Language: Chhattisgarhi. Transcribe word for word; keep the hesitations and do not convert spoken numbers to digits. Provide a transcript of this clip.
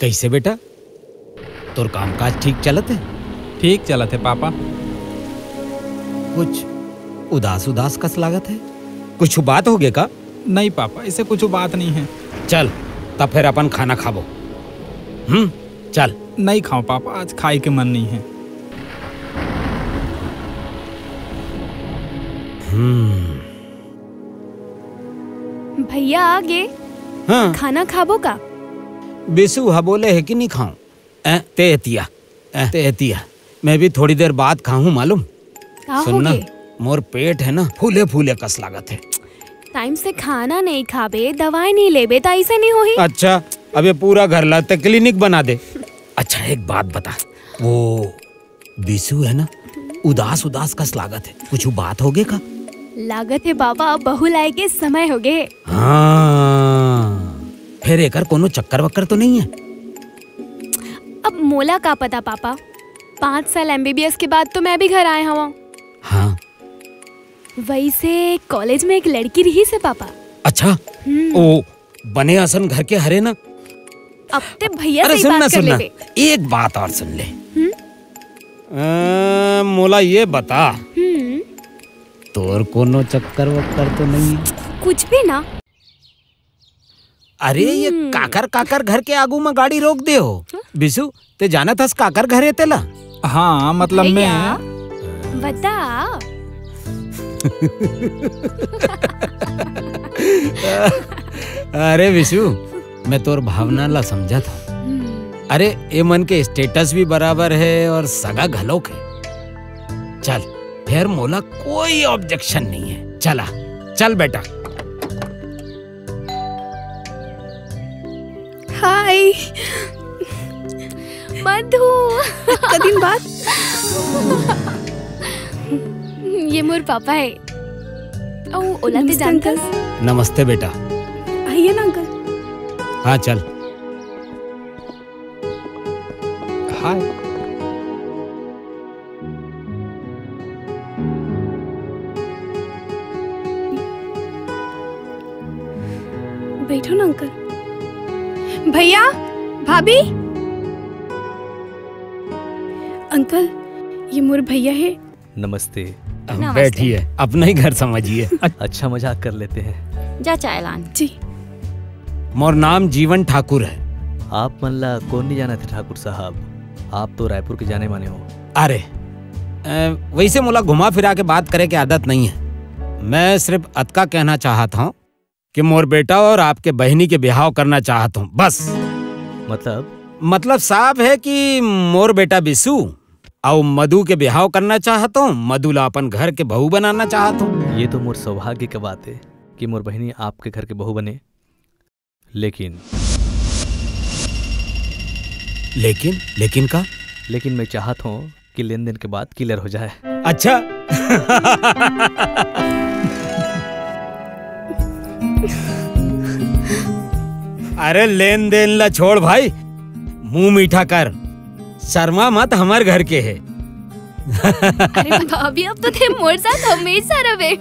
कइसे बेटा, तोर कामकाज ठीक चलत हे? ठीक चलत हे पापा। कुछ उदास उदास कस लागत हे, कुछ बात होगे का? नहीं पापा, अइसे कुछ बात नहीं हे। चल, तब फेर अपन खाना खाबो। हम्म, चल। नहीं खाओं पापा, आज खाए के मन नहीं हे। हम्म। भैया आ गे। हाँ। खाना खाबो का? बिसु हा बोले हे कि नहीं खाओं। ए, ते एती आ, ए, ते एती आ। मैं भी थोड़ी देर बाद खाहूँ, मालूम? का सुन ना, होगे? मोर पेट हे ना, फूले फूले कस लागत हे। टाइम से खाना नहीं खाबे, दवाई नहीं लेबे, त अइसे नहीं होही। अच्छा, अब ये पूरा घर ला ते क्लिनिक बना दे। अच्छा, एक बात बता, वो बिसु हे ना, उदास उदास कस लागत हे, कुछ बात होगे का? लागत हे बाबा, बहू लाए के समय होगे। हाँ, फेर एकर कोनो चक्कर वक्कर तो नहीं हे? अब मोला का पता पापा, पाँच साल एमबीबीएस के बाद तो मैं भी घर आए हवं। हाँ। वइसे कॉलेज में एक लड़की रहिस हे पापा। अच्छा? हम्म। ओ, बने असन घर के हरे ना? अब ते भैया अरे से ही सुन बात ना, कर सुन ना। लेबे। एक बात और सुन ले। हम्म? अ, मोला ये बता, हम्म। तोर कोनो चक्कर वक्कर तो नहीं हे? कुछ भी ना। अरे, ये हम्म। काकर काकर घर के आगू में गाड़ी रोक दे हो? हाँ? बिसु, ते जानत हस काकर घर हे तेला? हाँ, मतलब भैया, मैं बता। अरे बिसु, मैं तोर भावना ला समझत हूँ। हम्म। अरे, ये मन के स्टेटस भी बराबर हे और सगा घलोक हे। चल, फेर मोला कोई ऑब्जेक्शन नहीं हे। चला, चल बेटा। हाय। मधु। अतका दिन बाद। ये मोर पापा हे। अउ ओला ते नमस्ते, जानत हस? अंकल। नमस्ते बेटा। आइए ना अंकल। हाँ, चल। हाय। बैठो ना अंकल। भैया, भाभी। अंकल, ये मोर भैया हे। नमस्ते। नमस्ते। बैठिए, अपना ही घर समझिए। अच्छा मजाक कर लेते हैं। जा चाय लान। जी। मोर नाम जीवन ठाकुर हे। आप मन ला कोन नहीं जानत हे ठाकुर साहब, आप तो रायपुर के जाने माने हो। अरे, अ, वइसे मोला घुमा फिरा के बात करे के आदत नहीं हे। मैं सिर्फ अतका कहना चाहत हूँ कि मोर बेटा और आपके बहिनी के बिहाव करना चाहत हूँ, बस। मतलब? मतलब साफ हे कि मोर बेटा बिसु अउ मधु के बिहाव करना चाहत हूँ, मधु ला अपन घर के बहू बनाना चाहत हूँ। ये तो मोर सौभाग्य के बात हे कि मोर बहिनी आपके घर के बहू बने, लेकिन लेकिन? लेकिन का? लेकिन मैं चाहत हूँ कि लेन देन के बाद क्लियर हो जाए। अच्छा। अरे लेन देन ला छोड़ भाई, मुंह मीठा कर, शर्मा मत, हमर घर के हे। अरे भाभी, अब तो ते मोर साथ हमेशा रहे।